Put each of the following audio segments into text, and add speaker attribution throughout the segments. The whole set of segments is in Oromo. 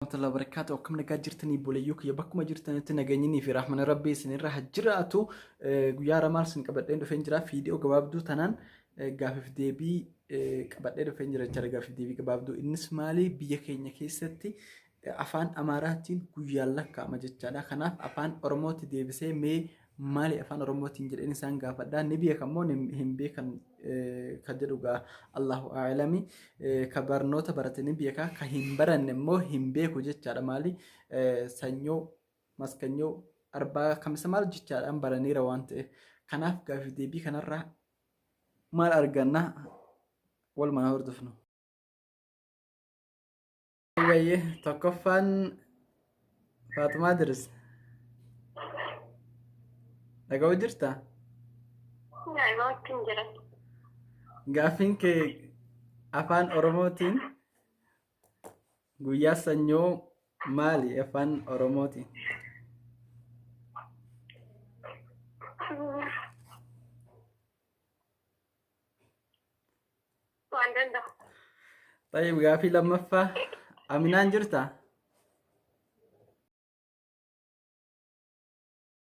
Speaker 1: Warahmatullahi wabarakatuh. Akkam nagaa jirtanii boleyyuu kiyya bakkuma jirtanitti nageenyinii fi rahmanni rabbii isinirra haa jiraatu. Guyyaa har'a maal isin qabadheen dhufeen jira. Viidiyoo gabaabduu tanaan gaafiif deebii qabadhee dhufeen jira jechaadha. Gaafiif deebii gabaabduu innis maali biyya keenya keessatti afaan Amaaraatiin guyyaan lakkaa'ama jechaadha. Kanaaf afaan Oromootti deebisee mee maali afaan Oromootiin jedheen isaan gaafadha. Ni beekan moo hin beekan kan jedhu gaa Allahu a'lami. Ka barnoota barate ni beeka ka hin baranne immoo hin beeku jechaadha. Maali sanyoo maskanyoo arbaa kamisa maal jechaadhaan baraniira waan ta'eef. Kanaaf gaaffii deebii kanarraa maal arganna walumaan hordofnu. Baay'ee tokkoffaan Faaxumaa Diris. Dhaga'uu jirta?
Speaker 2: Dhaga'uutti hin jira.
Speaker 1: Gaaffiin kee afaan Oromootiin guyyaa sanyoo maali afaan Oromootiin?
Speaker 2: Waan danda'u.
Speaker 1: Tayyib gaafii lammaffaa Aminaan jirta?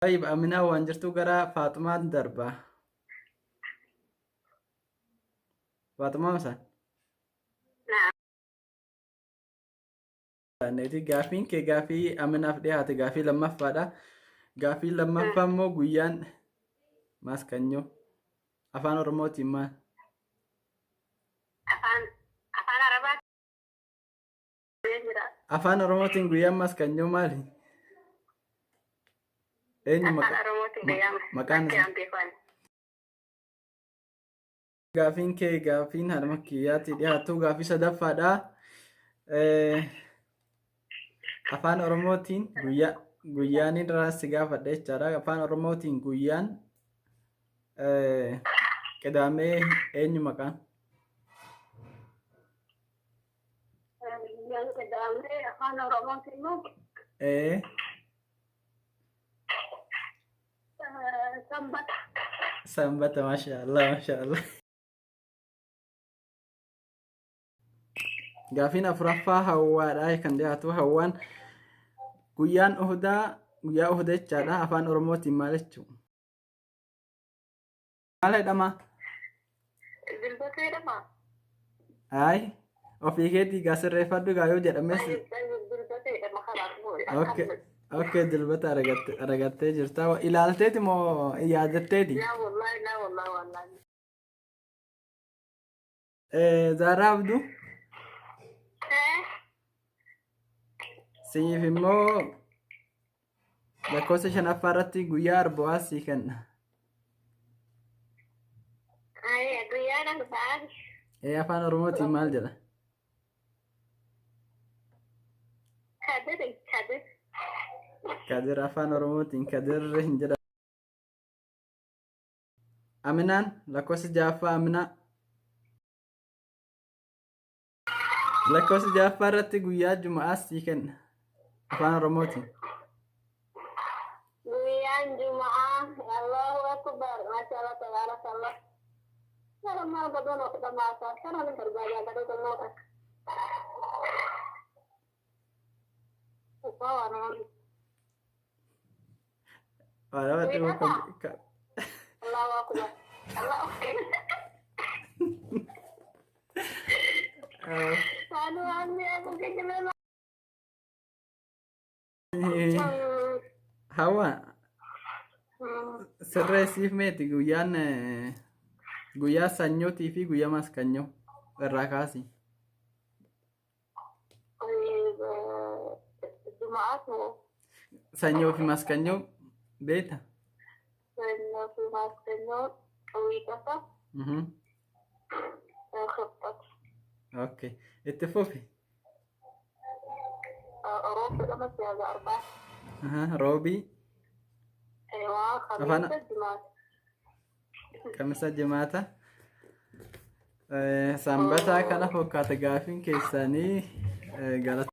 Speaker 1: Tayyib Aminaa waan jirtu gara Faaxumaan darba. Faaxumaa masaan. Neeti gaafiin kee gaafii Aminaaf dhiyaate gaafii lammaffaadha. Gaafii lammaffaa immoo guyyaan maaskanyoo afaan Oromootiin maal?
Speaker 2: Afaan afaan Arabaa jira.
Speaker 1: Afaan Oromootiin guyyaan maaskanyoo maali? Eenyu
Speaker 2: Afaan
Speaker 1: maqaa?
Speaker 2: Oromootiin guyyaan
Speaker 1: Maqaan isaa?
Speaker 2: makkiyaan beekan.
Speaker 1: Gaafiin kee gaafiin haadha makkiyyaatti dhiyaatu gaafii sadaffaadha. Afaan Oromootiin guyyaa guyyaan irraa si gaafadha jechaadha. Afaan Oromootiin guyyaan qidaamee eenyu maqaan?
Speaker 2: Guyyaan qidaamee afaan Oromootiin immoo Sanbata.
Speaker 1: Sanbata masha Allah masha Allah. Gaafiin afuraffaa hawwaadha kan dhiyaatu hawwaan guyyaan uhudaa guyyaa uhuda jechaadha afaan oromootiin maal jechuu? Maal jedhama?
Speaker 2: Dilbata jedhama.
Speaker 1: Ayi ofii keetii gaa sirreeffadhu gaa yoo jedhames
Speaker 2: Dilbata jedhama kanaaf moo
Speaker 1: Okay. Okay, dilbata argattee jirta. Ilaalteeti moo yaadatteeti?
Speaker 2: Laa wallahi laa wallahi wallahi.
Speaker 1: Zaaraa Abduu siif immoo lakkoofsa shanaffaa irratti guyyaa arba'aa sii kenna.
Speaker 2: Guyyaan arba'aa
Speaker 1: Afaan Oromootiin maal jedha?
Speaker 2: Kadir kadir.
Speaker 1: Kadir afaan Oromootiin kadir hin jedhamu. Aminaan lakkoofsa ja'affaa Aminaa. Lakkoofsa ja'affaa irratti guyyaa Juma'aas sii kenna. Afaan Oromootiin.
Speaker 2: Guyyaan Juma'aa Allahu Akbar Mashallah tabarakallah. Kana maal godhuun of dhamaasa kana ni barbaadaa garuu gammoo takka. Waa waan
Speaker 1: Waa nama dhibu kan
Speaker 2: Allahu Akbar. Allahu Akbar. Aduh, aku kecil
Speaker 1: Hawa sirreessiif meeti guyyaan guyyaa sanyootii fi guyyaa maskanyoo irraa kaasi.
Speaker 2: Jumaatu
Speaker 1: Sanyoo fi maskanyoo beekta?
Speaker 2: sanyoo fi maskanyoo wiixata kibxata.
Speaker 1: Okay. Itti fufi.
Speaker 2: Roob jedhama siyaasa arbaa.
Speaker 1: Roobii,
Speaker 2: Waa kamiisa jimaata.
Speaker 1: Kamisa jimaata. Sanbataa kana fakkaata gaafiin keessanii galata.